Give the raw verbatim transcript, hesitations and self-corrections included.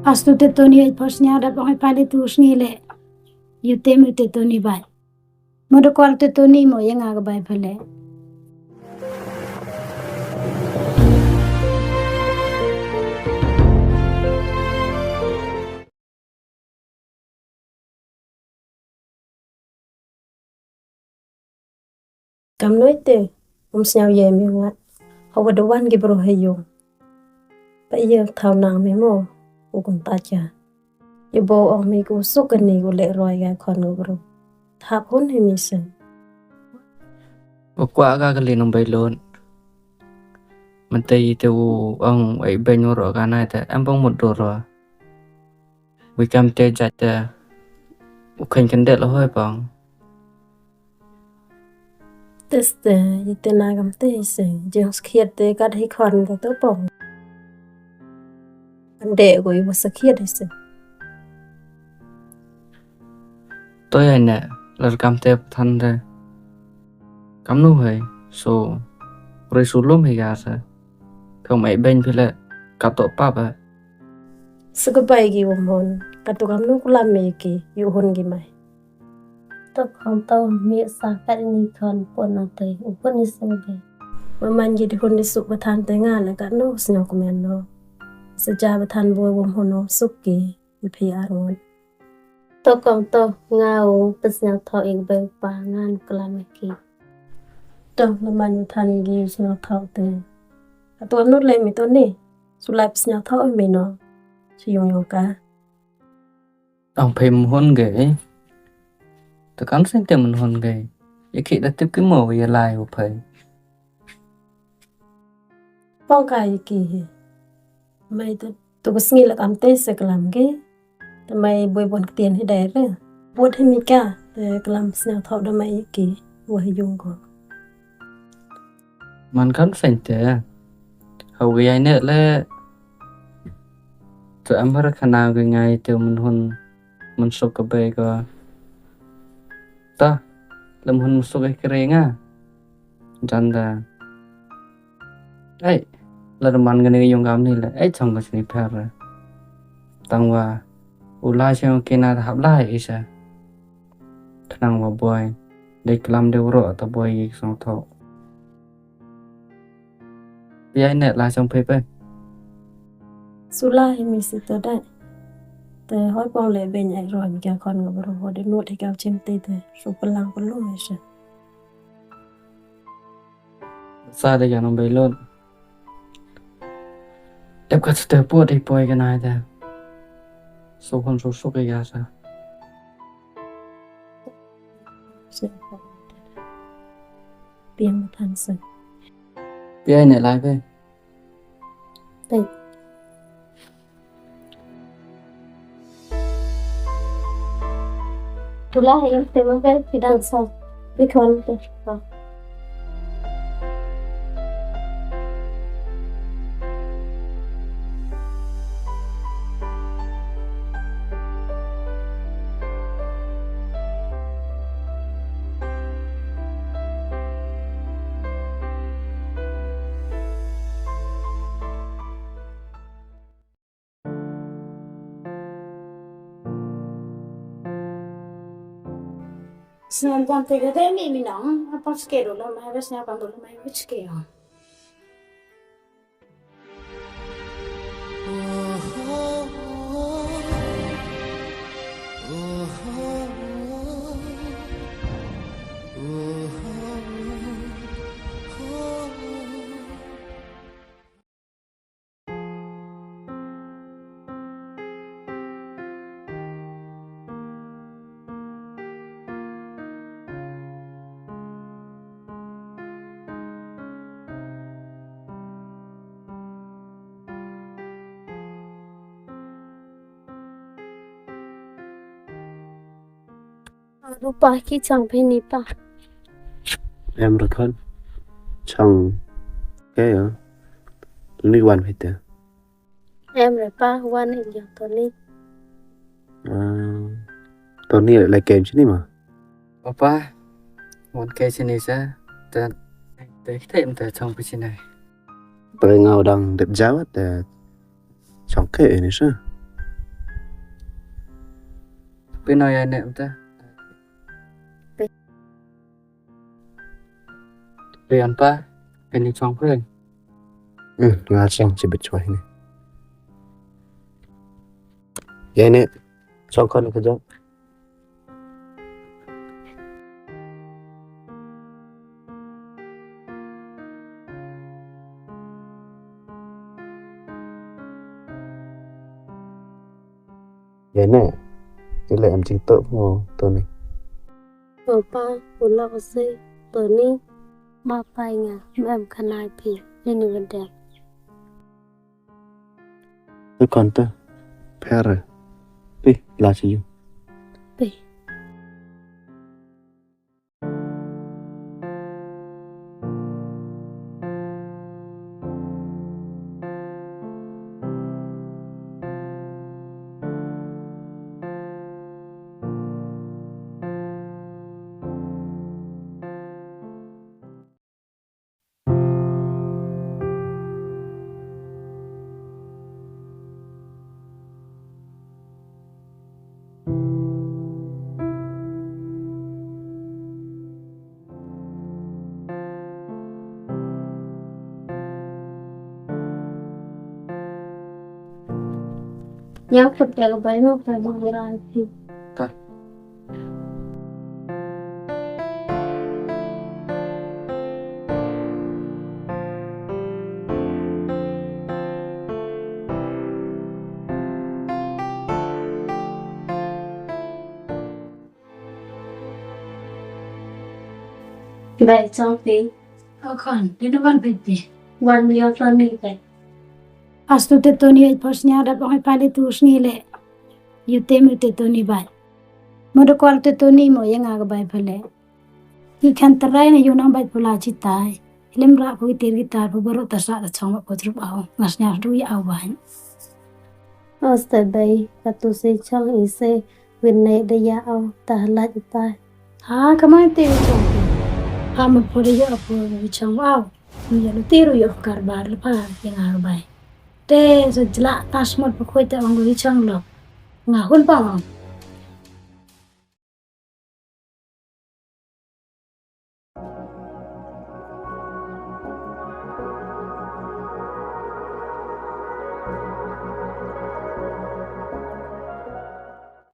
Astu te Tony, ai pos nya da pong ai pale tu sngi le. Yu te mu te Tony bai. Mo da kor te Tony mo ya nga ka bai pale. Kam noi te, um sñiaw ye mi ngat. Hawa da wan ki bru ha yung. Pa ye thaw nang mi mo, u kum ta cha. Ye bo ong mi ku suk kani ku le roi ga khon ku bru. Thap hun hi mi se. U kwah ka ka le nong bai lon. Mante i te u ong ai ben u ro ka nai te, em bong mut do ro. Wi kam te jat te, u khein kendel hoi pang. Tes te, i te na kam te se, jeng skhiat te kat hi khon te to pong. Ande ko i wa sakhiat hi se. To ya ne, lar kam te than te. Kam nu hai, so, re su lum hi ga se. Kam ai ben phi le, ka to pap ha. Sa ka bai ki wom hon, ka tu kam nu kulam me ki, yu hon ki mai. To khon to mi sa kat ni khon pon na te, u pon ni sa bai. Wa man ki di hon di suk ba than te nga le kat nu sñiaw ku men no. Sa ja ba than bo wom hon no suk ki, i phi ar ngon. To kong to nga u pes sñiaw tho ik bai pa ngan klam ki. To la man u than ki sñiaw tho te. Atu am nut le mi to ni. Su lai pes sñiaw tho mi no. Su yung yung ka. Ang phei mhon ge. To kan sing te mhon ge. Ye ki da tip ki mo ye lai u phei. Pong ka ye ki hi. Mai to. To ka sngi la kam te se klam ki. Te mai boi bon ktien hi dai re. Bot hi mi ka, te klam sñiaw tho da mai ki, wa hi yung ko. Man kan seng te. Hau ki ai ne le. To am har khana ki ngai te mun hun, mun suk ka bai ko. Ta, le mun hun mun suk ka kre nga. Jan da. Ei, la da man kani ka yung kam ni le, ei, chong ka chini phar. Tang wa, u lai chong ki na hap lai isa. Khnang wa boi, dei klam de uro ta boi ki song tho. Pi ai ne lai chong phe pe. Su lai mi si to dai. Te hoi pong le ben ai ro mi ka khon nga bro, ho de not hi ka chim te te, su pelang pelu isa. Sa de ka nong bai lon. Dep ka te put i poi ka nai te. Su hon su suk i ka sa. Piang than sa. Piang ne lai pe. Te. Tula hi te mo ke pidan sa. Pikhon te. Sñiaw bam te ka de mi mi nong, a pam ske ro lo mai, ba sñiaw bam ro lo mai, which ke yo. Anu pa ki chang phi ni pa. Em ra khon. Chang ke ya. Ni wan phi te. Em ra pa wan in ya Tony. Ah, Tony lai kem chini ma. Papa, wan ke chini sa. Te te te em te chang phi chini. Pre ngau dang dep jawa te. Chong ke ini sa. Pynno ya ne te. Pi an pa, kani chong phi. Hmm, nga chong chi bit chwa hini. Ya ne, chong kon ka jong. Ya ne, i le em jingtoh mo Tony. Papa, u lok se Tony. Ma pai nga, em khana phi, ini wendek. Te kon te, pher. Pi, la chi yu. Pi. Yang put ya ka bai mo ka mo ran ti. Ka. Bai chong phi. O khon, di na wan phi phi. Wan yo Tony bai. Astu te Tony ai pos nya da bang ai pali tu sngi le. Yu te mu te Tony bai. Mo da kwal te Tony mo ya nga ka bai pale. Ki khan trai na yu nang bai pula chi tai. Lem ra pui tir ki tar pu baru ta sa ta chong ba putrup au. Ngas nya du ya au bai. Aste bai, ka tu se chong i se. Win nei da ya au, ta halat i tai. Ha, kamai te u chong. Ha, ma pore ya pu u chong au. Mi ya lu te ru ya kar bar le pa, ya nga bai. Te, so jla tas mot pu khoi te ong u chong lo. Nga hun pa ong.